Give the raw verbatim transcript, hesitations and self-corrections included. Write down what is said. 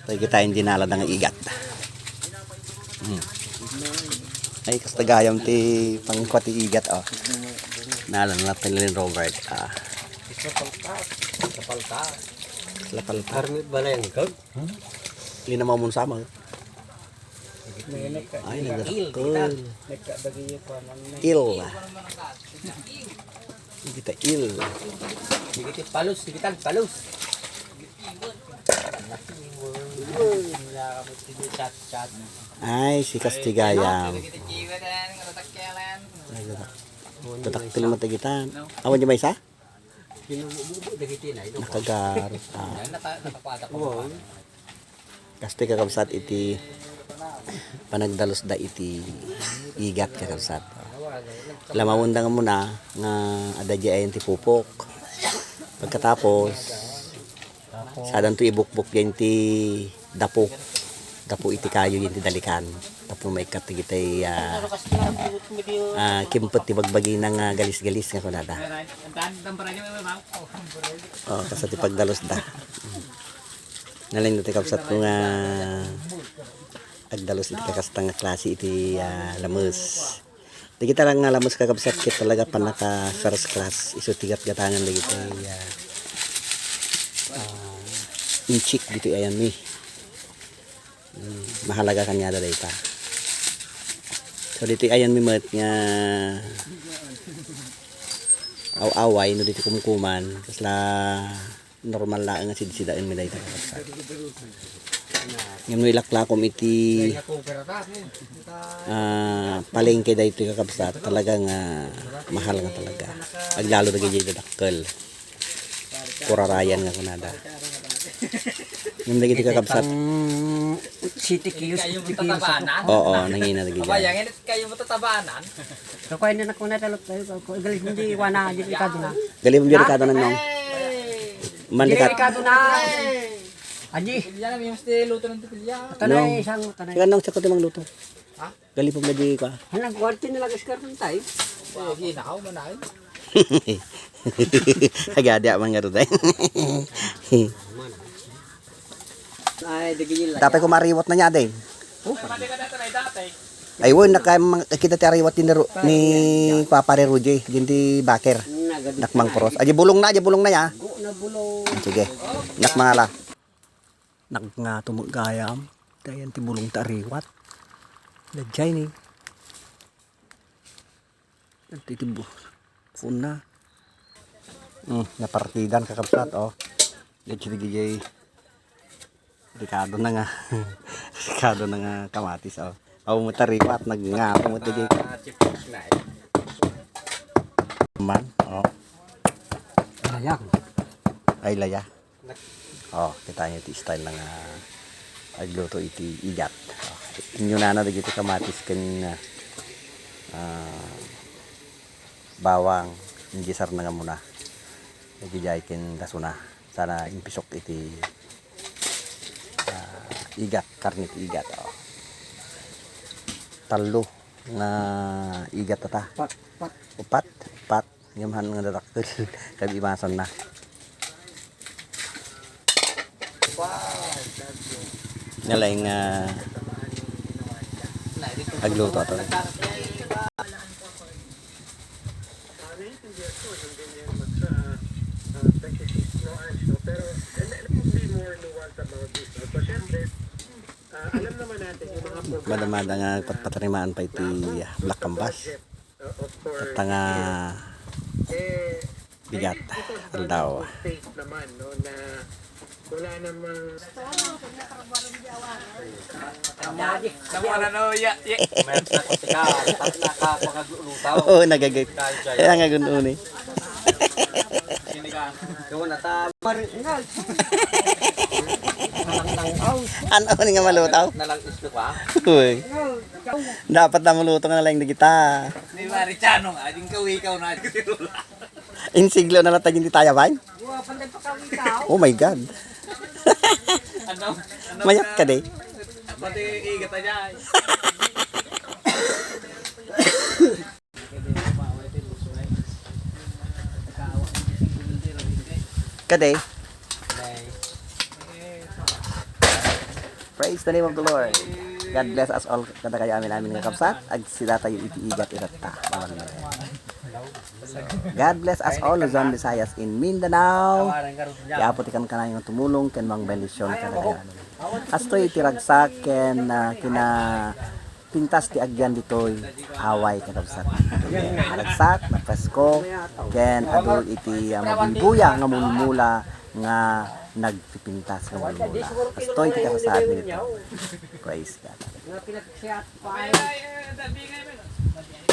Tayo kita yung dinala nga igat. Hmm. Ay, kasta gayam ti pangkua ti igat, oh. Nala na natin ni Robert, ah. Lapalta. Lapalta. Karne balay ang kag? Hindi na mamun sama. Ay, nagdakkel. Il. Kita il. Sige, ti palos, sige, tag palos. Ay, si Kastigayam. Nagdadakkel mo tagitan. Awan di maysa? Nakagarot, ah. Kastoy, kakabsat, iti panagdalusda iti igat, kakabsat. Lamawenda nga muna nga adda diay ayan ti pupok. Pagkatapos, sadanto ibukbok diay ti dapo. Dapo iti kayo diay ti dalikan. Tapno maikkat dagiti, ah, ah, kimpet ti bagbagina nga galis-galis nga kunada. Oh, kasta ti pagdalusda. Nalin ti kabsatko nga agdalus iti kakasta nga klase iti, ah, lames. Dagita lang nga lames, kakabsat, ket talaga pannaka first class. Isu ti gatgatangan dagiti, ah, ah, inchik ditoy ayanmi. Hmm, mahalaga kaniada dayta. So, ditoy ayanmi met nga aw-away no ditoy kumkuman, kasla normal laeng nga sidsidaenmi dayta, kakabsat. Ngem no ilaklakom iti, ah, palengke daytoy, kakabsat, talaga nga mahal nga talaga. Aglalo dagiti dadakkel. Kurarayan nga kunada. Ngem dagiti kakabsat. Tang city kios, fifty kios. Oo, nangina dagiti. Kayo mo tatabanan. Kakuha na nakuna talot tayo. Galing hindi wana, di ikado na. Galing mo delikado na, no? Manlikat. Delikado na. Aji. Yan ang yung stay luto ng tupilya. Tanay, isang tanay. Ikaw nang sakot mang luto. Ha? Galing pong gaji ka. Anang kwarti na lagas karton tayo. Oh, ginakaw man ay. Agadi man nga rin tayo. Ay, dagiti la. Tapay ko mariwat na niya, day. Oh. Ay, wen, nakam-, kita ti ariwat ni Ru-, ni Papa ni Rudy, diay ti baker. Nagadi Nakmang cross. Aji bulong na, aji bulong na ya. Go na bulong. Sige. Nakmangala. Nagngato met gayam. Dayan ti bulong ta ariwat. Daydiay ni. Iti bu-, kuna. Hmm, napartidan, kakabsat, oh. Daydiay, daydiay. Delikado na nga. Delikado na nga kamatis, oh. Aw, mataripat, nagngato mo, daydiay. Ah, chip na, eh. Man, oh. Layag. Ay, laya. Oh, kita niyo ti style nga agluto iti igat. Oh, inyunana dagiti kamatis ken, ah, bawang, ingisar na nga muna. Dagiti ay ken dasona. Sana impisok iti, ah, igat, karne ti igat. Oh. Tallo nga igat ata. Pat, pat. Upat, pat. Ngem han nga dadakkel, kabimasan na. Nalay nga agluto ato. Madamada nga patpatarimaan pa iti, ah, black canvas. At nga bigat aldaw. Wala namang Namuha na, no, ya, ya. Nakapangaglutaw. Oo, nagagay. Kaya nga gun-uni. Sini ka? Gawa na ta. Maringal. Ano ni nga malutaw? Nalang isto ka? Uy. Dapat na maluto nga nalang digita. Ni Marichano, ading kawi ikaw na. Insiglo na lang tayo di tayo, bay? Wa, panday pa kawi ikaw. Oh my God. Ano? Ano Mayat ka, day. Pati igat na dyan. Kade. Praise the name of the Lord. God bless us all, kadakayo amin-amin nga kabsat. Agsidatayo iti igat itatta. God bless us all, Luzon, Visayas, in Mindanao. Ti Apo ti kankanayon nga tumulong ken mangbendisyon kadakayo amin. Kastoy iti ragsak ken, ah, kinapintas ti agyan ditoy away, kakabsat. Ragsak, napresko, ken adu iti, ah, mabuybuya nga mulmula nga nagpipintas nga mulmula. Kastoy ti kasasaad mi dito. Praise God.